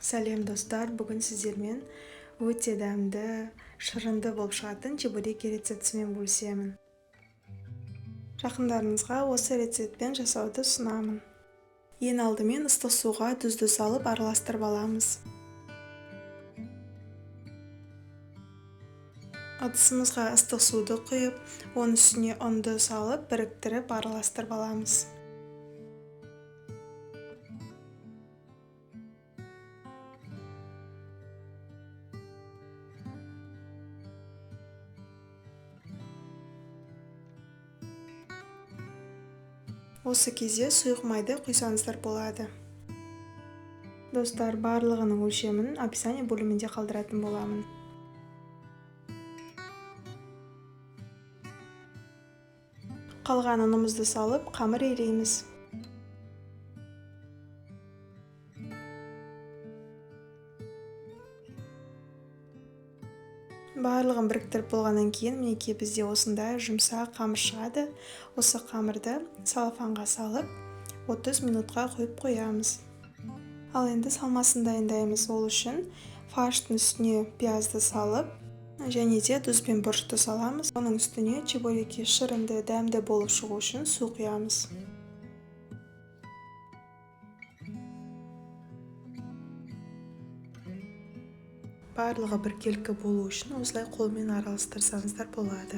Сәлем, достар! Бүгін сіздермен өте дәмді, шырынды болып шығатын чебуреки рецептісімен бөлісемін. Жақындарыңызға осы рецептпен жасауды ұсынамын. Ең алдымен ыстық суға тұзды салып араластырып аламыз. Ыдысымызға ыстық суды құйып, оның үстіне ұнды салып, біріктіріп араластырып аламыз. Осы кезде сұйық майды құйсаңыздар болады. Достар, барлығының өлшемін описание бөлімінде қалдыратын боламын. Қалған ұнымызды салып, қамыр илейміз. Барлығын біріктіріп болғаннан кейін мінекей бізде осындай жұмсақ қамыр шығады. Осы қамырды салафанға салып, 30 минутқа қойып қоямыз. Ал енді салмасын дайындаймыз. Ол үшін фарштың үстіне пиязды салып, және де тұз бен бұрышты саламыз. Оның үстіне чебуреки шырынды, дәмді болып шығу үшін су құямыз. Барлығы біркелкі болу үшін осылай қолмен араластырсаңыздар болады.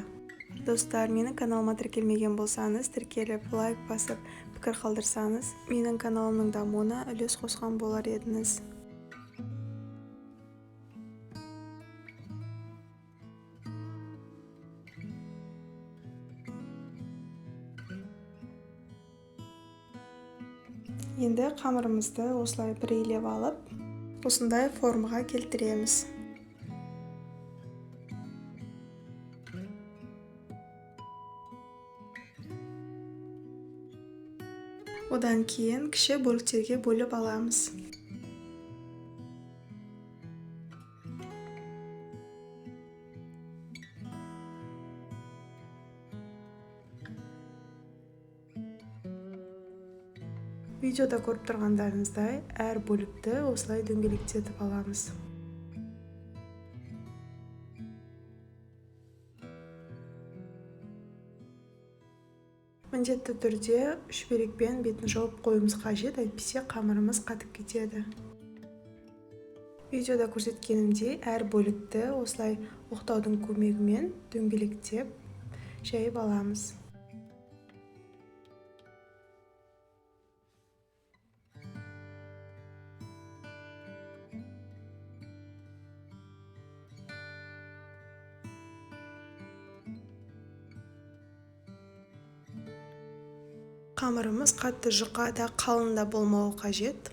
Достар, менің каналыма тіркелмеген болсаңыз, тіркеліп, лайк басып, пікір қалдырсаңыз, менің каналымның дамуына үлес қосқан болар едіңіз. Енді қамырымызды осылай бір илеп алып, осындай формаға келтіреміз. Одан кейін кіші бөліктерге бөліп аламыз. Видеода көріп тұрғандарыңыздай, әр бөлікті осылай дөңгелектетіп аламыз. Міндетті түрде шүберекпен бетін жауып қоюымыз қажет, әйтпесе қамырымыз қатып кетеді. Видеода көрсеткенімдей, әр бөлікті осылай оқтаудың көмегімен дөңгелектеп жайып аламыз. Қамырымыз қатты жұқа да қалың да болмауы қажет.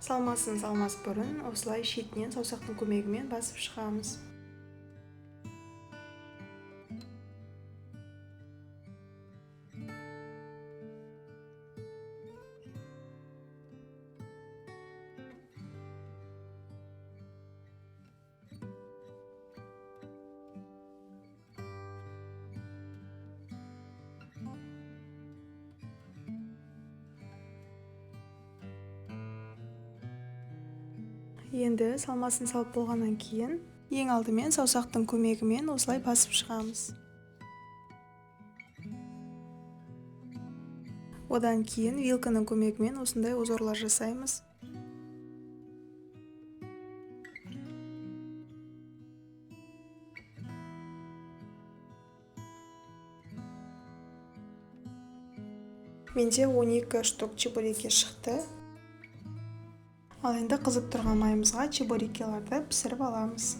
Салмасын салмас бұрын осылай шетінен саусақтың көмегімен басып шығамыз. Енді салмасын салып болғаннан кейін, ең алдымен саусақтың көмегімен осылай басып шығамыз. Одан кейін вилканың көмегімен осындай узорлар жасаймыз. Менде 12 штук чебуреки шықты. Ал енді қызып тұрған майымызға чебурекиларды пісіріп аламыз.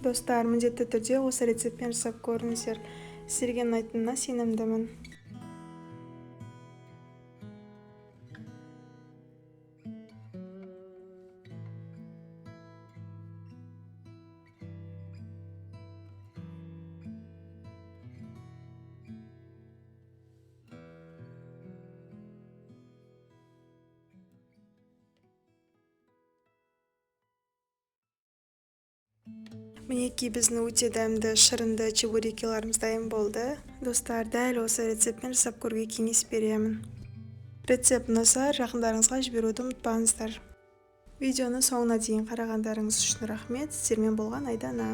Достар, міндетті түрде осы рецептпен жасап көріңіздер. Сіздерге ұнайтынына сенімдімін. Мінекей, біздің өте дәмді, шырынды чебурекиларымыз дайын болды. Достар, дәл осы рецептпен жасап көруге кеңес беремін. Рецепт ұнаса, жақындарыңызға жіберуді ұмытпаңыздар. Видеоны соңына дейін қарағандарыңыз үшін рахмет. Сіздермен болған Айдана.